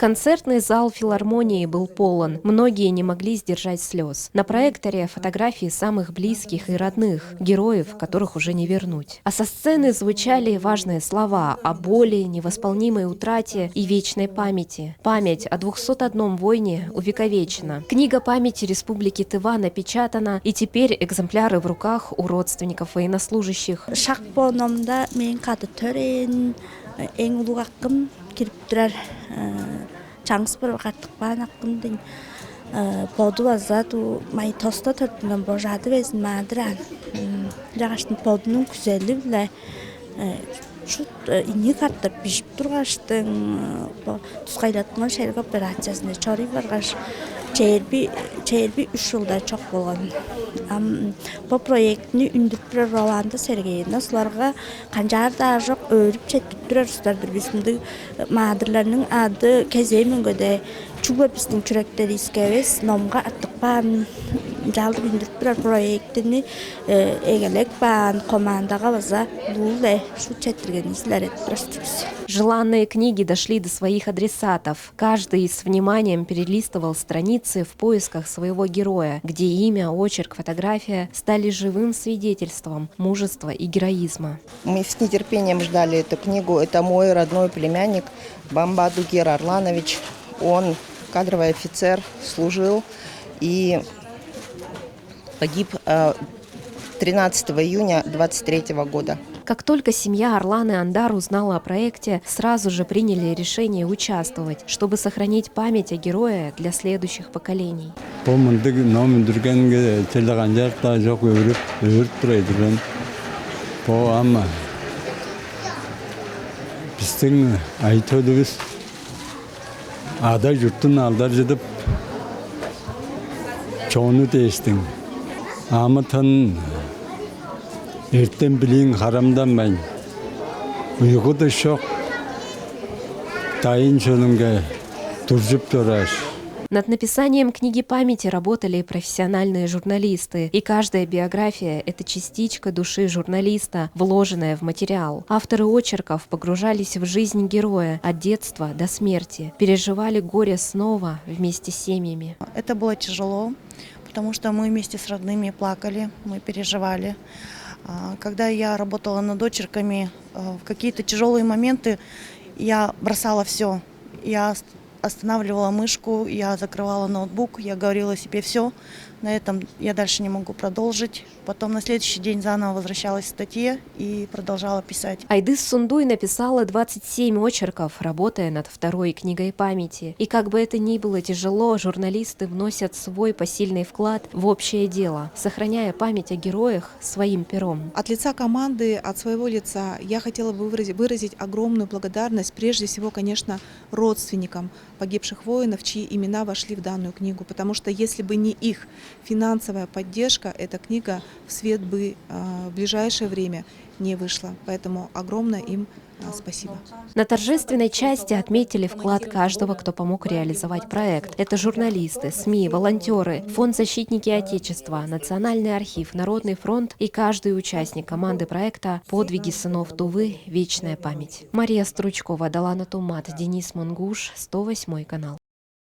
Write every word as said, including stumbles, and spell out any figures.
Концертный зал филармонии был полон. Многие не могли сдержать слез. На проекторе фотографии самых близких и родных, героев, которых уже не вернуть. А со сцены звучали важные слова о боли, невосполнимой утрате и вечной памяти. Память о двухсот одном воине увековечена. Книга памяти Республики Тыва напечатана, и теперь экземпляры в руках у родственников военнослужащих. Шак бо номда мээң кады төрээн, э, эң улуг акым кирип турар. Э, чаңгыс бир каттыкпаан акым дең, э, боду база ду май тоста төрүттүнген божаады безин маадыраан. М, ынчангаштың бодунуң күзели-биле, э, шут, э, ийи катап бижип тургаштың, э, бо тускайлаттынган шериг операциязынче чоруй баргаш, чээрби, чээрби үш чылда чок болган. Ам бо проектини үндүрүп турар Роланда Сергеевна суларга канчаар-даа чок өөрүп четтирип турар улустар-дыр бис. Мындыг маадырларның ады кезээ мөңгеде чүгле бистиң чүректеривиске эвес, номга артып каан, ынчалдыр үндүрүп турар проектини, э, эгелеп каан командага база улуу-биле шут четтиргенивис илередип турар-дыр бис. Желанные книги дошли до своих адресатов. Каждый с вниманием перелистывал страницы в поисках своего героя, где имя, очерк, фотография стали живым свидетельством мужества и героизма. Мы с нетерпением ждали эту книгу. Это мой родной племянник Бамба Дугер Арланович. Он кадровый офицер, служил и погиб, э, тринадцатого июня двадцать третьего года. Как только семья Арланы Андар узнала о проекте, сразу же приняли решение участвовать, чтобы сохранить память о герое для следующих поколений. Бо мындыг ном үндүргенге черле канчап-даа чок өөрүп, өөрүп турар-дыр мен. Бо ам бистиң айы-төлүвүс ада-чуртун алдаржыдып, чонну дээштиң амы-тын, эртем-билиин харамданмайн, уйгу-дыш чок дайын шөлүнге дуржуп чорааш. Над написанием книги памяти работали профессиональные журналисты, и каждая биография — это частичка души журналиста, вложенная в материал. Авторы очерков погружались в жизнь героя от детства до смерти, переживали горе снова вместе с семьями. Это было тяжело, потому что мы вместе с родными плакали, мы переживали. А, когда я работала над очерками, э, в какие-то тяжелые моменты я бросала все. Я ост-, останавливала мышку, я закрывала ноутбук, я говорила себе: «Все, на этом я дальше не могу продолжить». Потом на следующий день заново возвращалась к статье и продолжала писать. Айдыс Сундуй написала двадцать семь очерков, работая над второй книгой памяти. И как бы это ни было тяжело, журналисты вносят свой посильный вклад в общее дело, сохраняя память о героях своим пером. От лица команды, от своего лица я хотела бы выразить, выразить огромную благодарность, прежде всего, конечно, родственникам погибших воинов, чьи имена вошли в данную книгу, потому что если бы не их финансовая поддержка, эта книга в свет бы, а, в ближайшее время не вышла. Поэтому огромное им, а, спасибо. На торжественной части отметили вклад каждого, кто помог реализовать проект. Это журналисты, СМИ, волонтеры, фонд «Защитники Отечества», Национальный архив, Народный фронт и каждый участник команды проекта «Подвиги сынов Тувы. Вечная память». Мария Стручкова, Далана Тумат, Денис Мангуш, сто восьмой канал.